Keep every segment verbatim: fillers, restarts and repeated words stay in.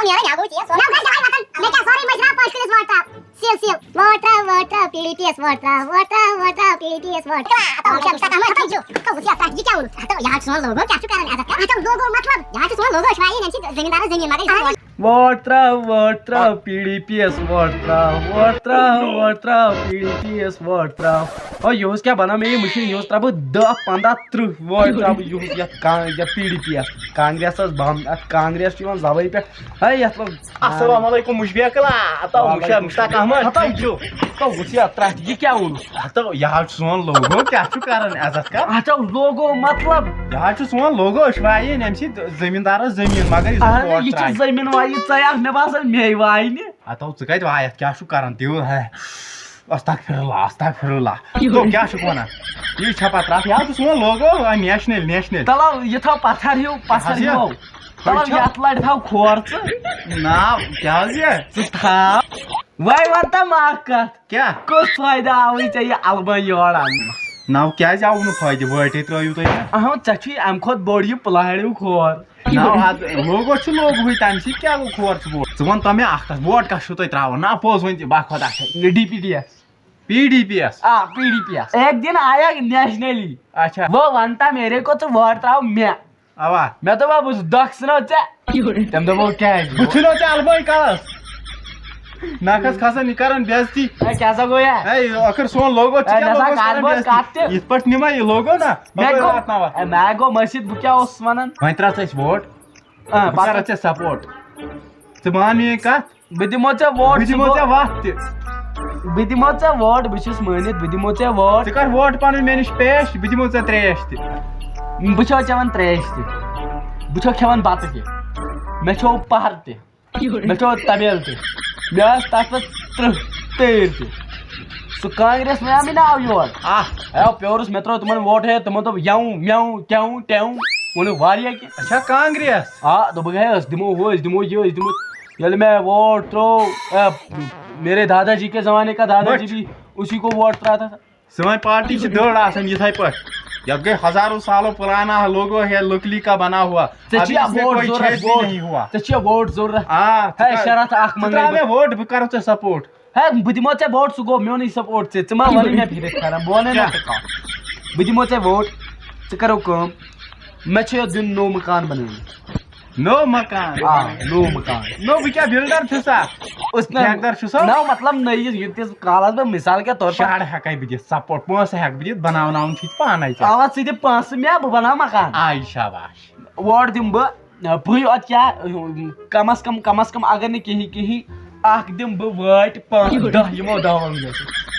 نیران، یا گوٚو ژےٚ سورُے۔ نہ، گژھ دَہَے وَتَن۔ مےٚ کیٛاہ سورُے مٔشراو پٔژھۍ کُلِس ووٹ ترٛاو۔ سِل، سِل۔ ووٹ ترٛاو، ووٹ ترٛاو، پی ڈی پی یَس ووٹ ترٛاو، ووٹ ترٛاو، ووٹ ترٛاو، پی ڈی پی یَس ووٹ۔ ہَتو وٕچھ، ہَتو وٕچھ، ہَتو وٕچھ، یہِ کیٛاہ ووٚنُتھ؟ ہَتو، یہِ حظ چھُ سون لوگو، کیٛاہ چھُ کَران؟ اَتھ کیٛاہ؟ ہَتو لوگو مطلب، یہِ حظ چھُ سون لوگو، أسۍ وایے ییٚمہِ سۭتۍ زٔمیٖندارَس زٔمیٖن، مگر یہِ چھُ ووٹ ترٛاو، ووٹ ترٛاو، پی ڈی پی یَس ووٹ ترٛاو، ووٹ ترٛاو، ووٹ ترٛاو، پی ڈی پی یَس ووٹ ترٛاو۔ او، یِہُس کیٛاہ بَناو مےٚ یہِ مِشیٖن؟ یِہُس ترٛاوٕ بہٕ دَہ پنٛداہ تٕرٛہ ووٹ ترٛاوٕ بہٕ یِہُس یَتھ کا-، یَتھ پی ڈی پی یَس۔ کانٛگریسَس بَم، اَتھ کانٛگریس چھُ یِوان زَبٲنۍ پٮ۪ٹھ۔ ہے، یَتھ منٛز السلام علیکم، مُشبیکلا۔ ہتو، وعلیکم مُشا-، مُشتاق احمد، ہتو، ٹھیٖک چھُو؟ ہتو، وٕچھ یَتھ ترٛٹھ، یہِ کیٛاہ ووٚنُتھ؟ ہتو، یہِ حظ چھُ سون لوگو، کیٛاہ چھُ کران عزت کر؟ اچھا، لوگو مطلب؟ یہِ حظ چھُ سون لوگو، أسۍ وایہِ ییٚمہِ سۭتۍ زٔمیٖندارَس زٔمیٖن، مگر یُس اَہَن، ووٹ یہِ چھِ ترٛایہِ۔ زٔمیٖن وایہِ ژےٚ اکھ، مےٚ باسان مے وایہِ نہٕ۔ ہتو، ژٕ کتہِ وایَتھ، کیٛاہ چھُکھ کران؟ تیوٗت ہے۔ استغفر اللہ، استغفر اللہ۔ تو کیٛاہ چھُکھ وَنان؟ یہِ چھا پتہٕ رَٹھ؟ یہِ حظ چھُ سون لوگو، آ، نیشنل، نیشنل۔ تَلو، یہِ تھاو پَتھر ہیوٗ، پَتھر اچھا۔ ہیوٗ۔ تَلو، اچھا۔ یَتھ لَڑِ تھاو کھور ژٕ۔ ناو کیٛاہ حظ یہِ؟ ژٕ تھاو۔ وۄنۍ وَن تہٕ مےٚ اَکھ کَتھ۔ کیٛاہ؟ کُس فٲیدٕ آوٕے ژےٚ یہِ اَلبٲنۍ یور اَننَس؟ ناو کیٛازِ آو نہٕ فٲیدٕ؟ وٲٹے ترٛٲیِو تُہۍ مےٚ۔ اَہَن، ژےٚ چھُے اَمہِ کھۄتہٕ بوٚڑ یہِ پُلاڑیوٗ کھور۔ ناو اَتھ لوگو چھُ لوگوٕے، تَمہِ سۭتۍ کیٛاہ گوٚو کھور چھُ بوٚڑ؟ ژٕ وَن تہٕ مےٚ اَکھ کَتھ، ووٹ کَس چھُو تُہۍ ترٛاوان؟ نہ، پوٚز ؤنۍ زِ، بَکھ وَتھ اَچھا۔ D P T S. P D P S. آ، پی ڈی پی ایس۔ ایک دن آیا نیشنلی۔ اچھا۔ وہ ونتا میرے کو تو ووٹ تراو مےٚ۔ اوا۔ مےٚ دوٚپ، بہٕ چھُس دۄکھ ژھٕنو ژےٚ۔ تٔمۍ دوٚپ، کیٛازِ؟ بہٕ ژھٕنو ژےٚ البٲے کلس۔ نکھس کھسان یہِ کران بے عزتی۔ اے، کیٛاہ سا گوٚو یا؟ اے، ٲخر سون لوگو چھُ اے، کیٛاہ نہ سا لوگوس کتھ کران بہٕ بے عزتی؟ کتھ تہِ۔ یِتھ پٲٹھۍ نِمے یہِ لوگو نا، مےٚ اپٲرۍ گوٚو، واتناوان۔ اے، مےٚ گوٚو مٔشِتھ، بہٕ کیٛاہ اوسُس ونان؟ وۄنۍ ترٛاو ژٕ اَسہِ ووٹ۔ آ، بہٕ پتہٕ کرو ژےٚ سپورٹ۔ ژٕ مان میٲنۍ کتھ۔ بہٕ دِمو ژےٚ ووٹ، بہٕ سُہ دِمو گوٚو، ژےٚ وَتھ تہِ۔ بہٕ دِمو ژےٚ ووٹ، بہٕ چھُس مٲنِتھ، بہٕ دِمو ژےٚ ووٹ۔ ژٕ کر ووٹ پنٕنۍ مےٚ نِش پیش، بہٕ دِمو ژےٚ تریش تہِ۔ بہٕ چھُسو چٮ۪وان تریش تہِ، بہٕ چھُسو کھٮ۪وان بَتہٕ تہِ، مےٚ چھُو پَہر تہِ، مےٚ چھُو تَبیل تہِ، مےٚ ٲس تَتھ منٛز تٕرٛہ تۭرۍ تہِ۔ سُہ کانٛگرٮ۪س مےٚ آو مےٚ ناو یور۔ آہ۔ ہے، پیورُس، مےٚ ترٛوو تِمَن ووٹ، ہے، تِمو دوٚپ، یَوٕ، مٮ۪وٕ، کٮ۪وٕ، ٹٮ۪وٕ، ووٚنُکھ واریاہ کینٛہہ۔ اچھا، کانٛگرٮ۪س؟ آ، دوٚپُکھ، ہے، أسۍ دِمو ہُہ، أسۍ دِمو یہِ، أسۍ دِمو۔ ییٚلہِ مےٚ ووٹ ترٛوو، اے، میرے دادا جی کے زمانے کا دادا جی بھی اسی کو ووٹ تراتا تھا۔ سٲنۍ پارٹی چھِ دٔڑ آسان یِتھَے پٲٹھۍ۔ یَتھ گٔے ہزارو سالو پرانا لوگو ہے لکلی کا بنا ہوا۔ ژےٚ ابھی چھُیا اس میں ووٹ کوئی ضوٚرَتھ؟ چھیدی ووٹ۔ نہیں ہوا۔ ژےٚ چھُیا ووٹ ضوٚرَتھ؟ آ، ژٕ ہے، کر-، شرط اَکھ ژٕ منٛگَے ترٛاو بہٕ۔ مےٚ ووٹ، بہٕ کَرو ژےٚ سپورٹ۔ ہے، بہٕ دِمو ژےٚ ووٹ، سُہ گوٚو میونٕے سپورٹ ژےٚ۔ ژٕ ما وَنٕے مےٚ پھِرِتھ کھرا، بہٕ وَنَے نہ کیٛاہ؟ ژٕ کَتھ۔ بہٕ دِمو ژےٚ ووٹ، ژٕ کَرو کٲم، مےٚ چھُ یَتھ دیُن نوٚو مکان بَناوُن۔ نوٚو مکان؟ آ، نوٚو مکان۔ نوٚو، بہٕ کیٛاہ بِلڈَر چھُسا؟ أسۍ نہ، ٹھیکدَر چھُسا؟ نہ، مطلب نٔیِس، ییٖتِس کالَس بہٕ مِثال کے طور پر شَڈ ہٮ۪کَے بہٕ دِتھ، سپورٹ، پونٛسہٕ ہٮ۪کہٕ بہٕ دِتھ، بَناوناوُن چھُے ژٕ پانَے ژےٚ۔ اَوا، ژٕ دِ پونٛسہٕ مےٚ، بہٕ بَناو مکان۔ آے شاباش۔ ووٹ دِمہٕ بہٕ، بٕے یوت کیٛاہ، کم از کم، کم از کم اگر نہٕ کِہیٖنۍ کِہیٖنۍ، اکھ دِمہٕ بہٕ وٲٹۍ پانٛژھ، دَہ یِمو دَہو منٛز۔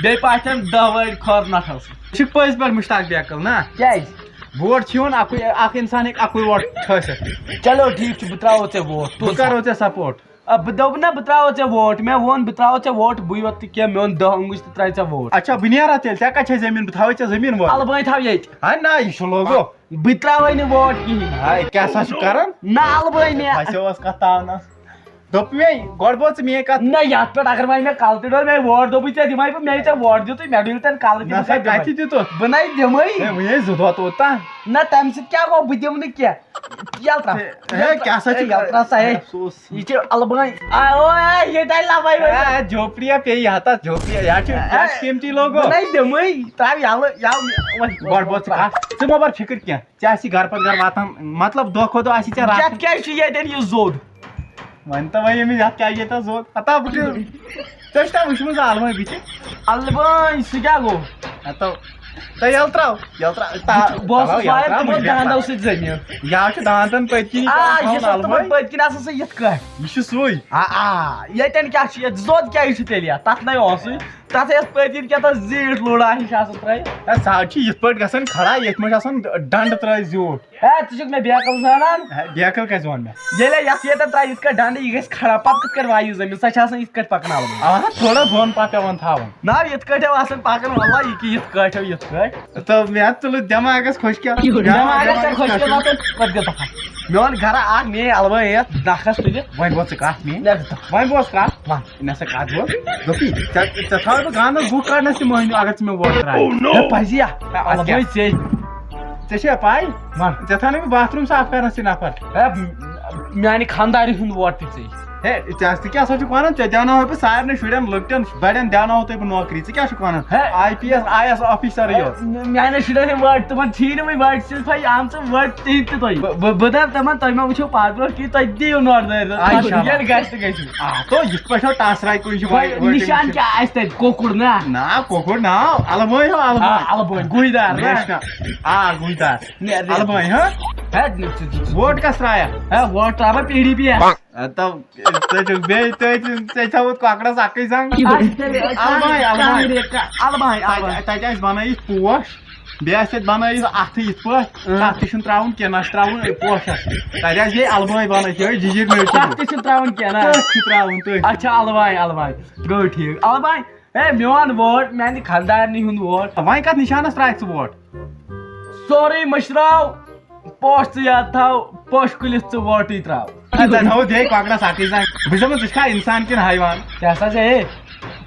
بیٚیہِ پاتھٮ۪ن دَہ وٲٹۍ کھۄر نَٹھَس۔ ژٕ چھُکھ پٔزۍ پٲٹھۍ مُشتاق بیکل نا؟ کیٛازِ؟ ووٹ چھِ یِوان اَکُے، اَکھ اِنسان ہیٚکہِ اَکُے ووٹ ٹھٲسِتھ۔ چلو ٹھیٖک چھُ، بہٕ ترٛاوو ژےٚ ووٹ، تُل بہٕ سا۔ کَرو ژےٚ سپورٹ۔ آ، بہٕ دوٚپ نہ، بہٕ ترٛاوو ژےٚ ووٹ۔ مےٚ ووٚن، بہٕ ترٛاوو ژےٚ ووٹ، بٕے یوت تہٕ کینٛہہ، میون دَہ اوٚنٛگُج تہٕ ترٛاوِ ژےٚ ووٹ۔ اچھا، بہٕ نیرا تیٚلہِ، ژےٚ کَتہِ چھےٚ زٔمیٖن؟ بہٕ تھاوَے ژےٚ زٔمیٖن وول۔ البٲے تھاو ییٚتہِ۔ ہے نہ، یہِ چھُ لوگو۔ بہٕ ترٛاوَے نہٕ ووٹ کِہیٖنۍ۔ ہاے، کیٛاہ سا چھُ کران؟ نہ، البٲے نہٕ۔ پھسیوس کتھ تاونس۔ دوٚپ مےٚ، گۄڈٕ بوز ژٕ میٛٲنۍ کتھ۔ نہ، یتھ پٮ۪ٹھ اگر وۄنۍ مےٚ کلہٕ تہِ ڈوٚل، مےٚ ووٹ دوٚپُے ژےٚ دِمے بہٕ، مےٚ ژےٚ ووٹ دیُتُے، مےٚ ڈُلہِ تیٚلہِ کلہٕ تہِ، نہ بہٕ سا، کتہِ کتہِ دِمے؟ دیُتُتھ؟ بہٕ نَے دِمے۔ ہے، وۄنۍ ہے زٕ دۄہ توٚتام۔ نہ، تمہِ سۭتۍ کیٛاہ گوٚو؟ بہٕ دِمہٕ نہٕ کینٛہہ۔ یلہٕ ترٛاو۔ ہے، کیٛاہ سا چھُ یلہٕ ترٛاو سا، ہے۔ افسوس۔ یہِ چھِ البٲے۔ آ، او، اے، یہِ تَلہِ لَبَے وَے۔ اے، جھوپڑیہ پیٚیہِ یَتھ، اَتھ جھوپڑیہ۔ یہِ حظ چھُ، یہِ حظ چھُ قیٖمتی لوگو۔ بہٕ نَے دِمٕے، ترٛاو یَلہٕ، یَلہٕ، وۄنۍ۔ گۄڈٕ بوز ژٕ کَتھ، ژٕ مہ بَر فِکر کینٛہہ، ژےٚ آسی گَرٕ پَتہٕ گَرٕ واتان، مطلب، دۄہ کھۄتہٕ دۄہ آسی ژےٚ راتھ۔ یَتھ کیٛازِ چھُ ییٚتٮ۪ن یہِ زوٚد؟ وۄنۍ تہٕ وۄنۍ ییٚمِس یَتھ کیٛازِ ییٚتٮ۪تھ زوٚد؟ ہتا بہٕ چھُس، ژےٚ چھُ تَوٕ وٕچھمٕژ الوٲنۍ بٕتھِ؟ الوٲنۍ، سُہ کیٛاہ گوٚو؟ ہتو، تہٕ یَلہٕ ترٛاو، یَلہٕ ترٛاو، تا-، بہٕ اوسُس تَلو، یَلہٕ وایان ترٛاو، تِمو مُجہِ بیٛاکھ دانٛدو ترٛاو۔ سۭتۍ زٔمیٖن۔ یہِ حظ چھُ دانٛدَن پٔتۍ کِنۍ آ، یہِ چھُ چھُس تھاوُن تِمَن الوٲنۍ۔ پٔتۍ کِنۍ آسان سُہ یِتھ کٲٹھۍ۔ یہِ چھُ سُے۔ آ، آ، ییٚتٮ۪ن کیٛاہ چھُ ییٚتہِ زوٚد کیٛازِ چھُ تیٚلہِ یَتھ؟ تَتھ نَے اوسُے۔ تَتھ ٲس پٔتۍ کِنۍ کیٛاہ تام زیٖٹھ لوٚڑا ہِش آسان ترٛٲیِتھ۔ ہے، سُہ حظ چھُ یِتھ پٲٹھۍ گژھان کھڑا، ییٚتھۍ منٛز چھُ آسان ڈنٛڈٕ ترٛٲیِتھ زیوٗٹھ۔ ہے، ژٕ چھُکھ مےٚ بیقل زانان؟ ہے، بیقل کَتہِ ووٚن مےٚ؟ ییٚلے یَتھ ییٚتٮ۪ن ترٛایہِ یِتھ کٲٹھۍ ڈنٛڈٕ، یہِ گژھِ کھڑا، پَتہٕ کِتھ کٲٹھۍ وایہِ یہِ زٔمیٖن؟ سۄ چھِ آسان یِتھ کٲٹھۍ پَکناوٕنۍ۔ آ، تھوڑا بۄن پَکھ پٮ۪وان تھاوُن۔ نہ، یِتھ کٲٹھۍ ٲسۍ آسان پَکان، واللہ، یہِ کہِ یِتھ کٲٹھۍ، یِتھ کٲٹھۍ۔ تہٕ مےٚ تُلُتھ دٮ۪ماغَس خۄش کیٛاہ؟ دٮ۪ماغَس چھا خۄش کیٛاہ؟ نہ تہٕ پَتہٕ گٔے دَفعہ۔ میون گَرٕ اَکھ، میٛٲنۍ اَلوٲنۍ یَتھ نَکھَس تُلِتھ۔ وۄنۍ بوز ژٕ کَتھ میٛٲنۍ۔ مےٚ گٔے دَفعہ۔ وۄنۍ بوز کَتھ۔ وَن۔ مےٚ سا کَتھ بوز۔ دوٚپُے، ژےٚ، ژےٚ تھاوَے بہٕ گانَس بُک کَڑنَس تہِ مٔہنیوٗ، اگر ژٕ مےٚ ووٹ ترٛاوَکھ۔ ہے، پَزِ یا؟ ہے، اَدٕ اَلوٲنۍ کیٛاہ؟ ژےٚ۔ ژےٚ چھےٚ پَے؟ وَن۔ ژےٚ تھاونَے بہٕ باتھ روٗم صاف کَرنَس تہِ نَفر۔ ہے، میٛانہِ خانٛدارِ ہُنٛد ووٹ تہِ ژےٚ۔ ہے، ژےٚ ژٕ کیٛاہ سا چھُکھ وَنان؟ ژےٚ دیٛاوناوہے بہٕ سارنٕے شُرٮ۪ن لۄکٹٮ۪ن بَڑٮ۪ن دیٛاوناوہو تۄہہِ بہٕ نوکری۔ ژٕ کیٛاہ چھُکھ وَنان؟ ہے۔ I P S, I A آفیسرٕے یوت۔ میٛانٮ۪ن شُرٮ۪ن ہٕنٛدۍ وٲٹۍ، تِمَن چھی نہٕ وٕنہِ وٲٹۍ سِلفَے آمژٕ، وٲٹۍ تِہِنٛدۍ تہِ تۄہہِ۔ بہٕ، بہٕ، بہٕ دَپہٕ تِمَن، تۄہہِ ما وٕچھو پَتھ برونٛہہ کِہیٖنۍ، تۄہہِ دِیِو نوٹ دٲرِتھ۔ آ، اِنشاء اللہ۔ ییٚلہِ گژھِ تہٕ گژھِ۔ آ، تو یِتھ پٲٹھۍ چھو ٹَس راے کُنہِ چھِ وۄنۍ وٲٹۍ نِشان کیٛاہ آسہِ تَتہِ؟ کۄکُر نا؟ نا، کۄکُر نا، اَلہٕ بٲنۍ ہو، اَلہٕ آ، بٲنۍ۔ اَلہٕ بٲنۍ، گُہۍ دار نا؟ ریشنا۔ آ، گُہۍ دار۔ نیر، نیر۔ اَلہٕ بٲنۍ، ہا؟ ہے، نہ، ژٕ، ژٕ، ژٕ، ووٹ کَس ترٛایَکھ؟ ہے، ووٹ ترٛاوٕ بہٕ پی ڈی پی یَس۔ اَدٕ تَو، ژےٚ چھُکھ بیٚیہِ، ژےٚ، ژےٚ تھاوُتھ کۄکرَس اَکٕے زنٛگ۔ اَسہِ تیٚلہِ، أسۍ اَلہٕ بٲنۍ، اَلہٕ بٲنۍ۔ کانٛگرِ، اَلہٕ بٲنۍ۔ تَتہِ، تَتہِ آسہِ بَنٲیِتھ پوش، بیٚیہِ آسہِ تَتہِ بَنٲیِتھ اَتھٕ یِتھ پٲٹھۍ، اۭں۔ تَتھ تہِ چھُنہٕ ترٛاوُن کینٛہہ، نہ چھُ ترٛاوُن پوشَس۔ تَتہِ آسہِ بیٚیہِ اَلہٕ بٲنۍ بَنٲیِتھ، یِہوٚے جِجِر نٔٹۍ۔ تَتھ تہِ چھُنہٕ ترٛاوُن کینٛہہ، نہ؟ تٔتھۍ چھُ ترٛاوُن، تٔتھۍ۔ اچھا، اَلہٕ بٲنۍ، اَلہٕ بٲنۍ۔ گوٚو ٹھیٖک۔ اَلہٕ بٲنۍ، ہے، میون ووٹ، میانہِ خاندارنہِ ہُنٛد ووٹ۔ وۄنۍ کتھ نشانس ترٛایکھ ژٕ ووٹ؟ سورُے مٔشراو، پوش ژٕ یاد تھاو، پوشہِ کُلِس ژٕ ووٹٕے ترٛاو۔ اے، ژےٚ تھاوو دے کۄکرس اکٕے زنگ۔ بہٕ چھُس دپان، ژٕ چھکھا انسان کِنہٕ حیوان؟ کیٛاہ سا چھے؟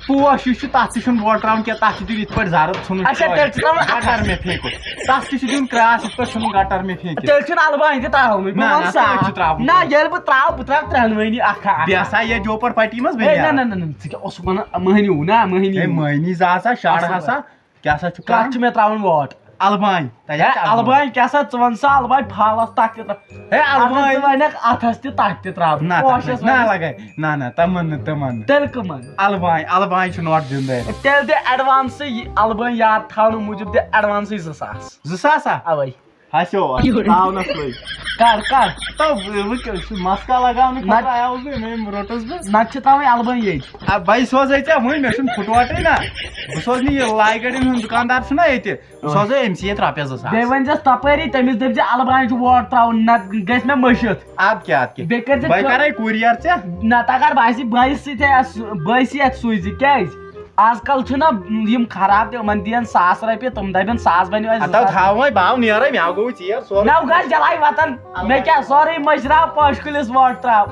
پوش یُس چھُ، تتھ تہِ چھُنہٕ ووٹ ترٛاوُن کینٛہہ، تتھ چھُ دیُن یِتھ پٲٹھۍ زرٕد ژھُنُن اچھا، تیٚلہِ چھُ ترٛاوُن گٹر مےٚ پھینٛکُن۔ تتھ تہِ چھُ دیُن کراس یِتھ پٲٹھۍ ژھُنُن گٹر مےٚ پھینٛکِتھ۔ تیٚلہِ چھُنہٕ البٲنۍ تہِ ترٛاوُن، بہٕ نہ، وَنہٕ نہ، صاف۔ تیٚلہِ چھُ ترٛاوُن۔ نہ، ییٚلہِ بہٕ ترٛاوٕ، بہٕ ترٛاوٕ ترٛٮ۪نوٕنی اکھ اکھ۔ بیٚیہِ ہسا یہِ جوپر پٹی منٛز ہے، بٔنیٛان۔ نہ، نہ، نہ، نہ، ژٕ کیٛاہ اوسُکھ وَنان؟ مٔہنیوٗ نا، مٔہنیوٗ۔ ہے، مٔہنی زا ہسا، شاڑ اَصٕل ہسا، پٲٹھۍ۔ کیٛاہ سا چھُ کَتھ کَران؟ چھُ مےٚ ترٛاوُن ووٹ؟ البٲنۍ، تَتہِ ہے، چھِ البٲنۍ۔ البٲنۍ کیٛاہ سا؟ ژٕ وَن سا البٲنۍ پھالَس تَتھ تہِ ترٛاو۔ ہے، اگر البٲنۍ۔ ژٕ وَنَکھ اَتھَس تہِ تَتھ تہِ ترٛاو۔ نہ، تَتھ پوشَس نہ، نہ وَنَکھ۔ لَگَے۔ نہ، نہ، تِمَن نہٕ، تِمَن نہٕ۔ تیٚلہِ کٕمَن؟ البٲنۍ، البٲنۍ چھُ نوٹ دیُن دَرِ۔ تیٚلہِ دِ advance-ٕے یہِ البٲنۍ یاد تھاونہٕ موٗجوٗب دِ advance-ٕے زٕ ساس۔ زٕ ساس ہا؟ اَوَے۔ ہسیو، اَتھ ترٛاونَس لٔگۍ۔ کر، کر؟ تو وۄنۍ کیٛاہ چھُ، مسکا لگاونہٕ نہ۔ خٲطرٕ آیاوُس بہٕ، مےٚ أمۍ روٚٹُس بہٕ۔ نتہٕ چھِ تھاوٕنۍ البٲنۍ ییٚتہِ۔ آ، بہٕ سوزے ژےٚ وٕنۍ، مےٚ چھُنہٕ پھُٹووٹٕے نہ۔ بہٕ سوزٕ نہٕ یہِ لایہِ گاڑٮ۪ن ہُنٛد دُکاندار چھُنہ ییٚتہِ، بہٕ اۭں۔ سوزے أمۍ سٕے یَتھ رۄپیَس زٕ ساس۔ بیٚیہِ ؤنۍ زٮ۪س تَپٲری، تٔمِس دٔپۍ زِ البٲنۍ چھُ ووٹ ترٛاوُن، نتہٕ گژھِ مےٚ مٔشِتھ۔ اَدٕ کیٛاہ، اَدٕ کیٛاہ؟ بیٚیہِ کٔرۍ زِ بہٕ ژٕ کَرَے کوٗریَر ژےٚ۔ نتہٕ اگر باسہِ بٲیِس سۭتۍ آسہِ، بٲیِسٕے اَتھِ سوٗزِ، کیٛازِ؟ آز کل چھُنہ یِم خراب تہِ، یِمن دِین ساس رۄپیہِ، تِم دپن ساس بنیو اَسہِ زٕ ہتو ساس۔ تھاوو وۄنۍ، بہٕ آو نیرے، مےٚ گوٚو ژیر سورُے۔ مےٚ گژھِ جلاے وطن، مےٚ کیٛاہ سورُے مٔشراو پوشہِ کُلِس ووٹ ترٛاو۔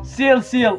Seal, seal.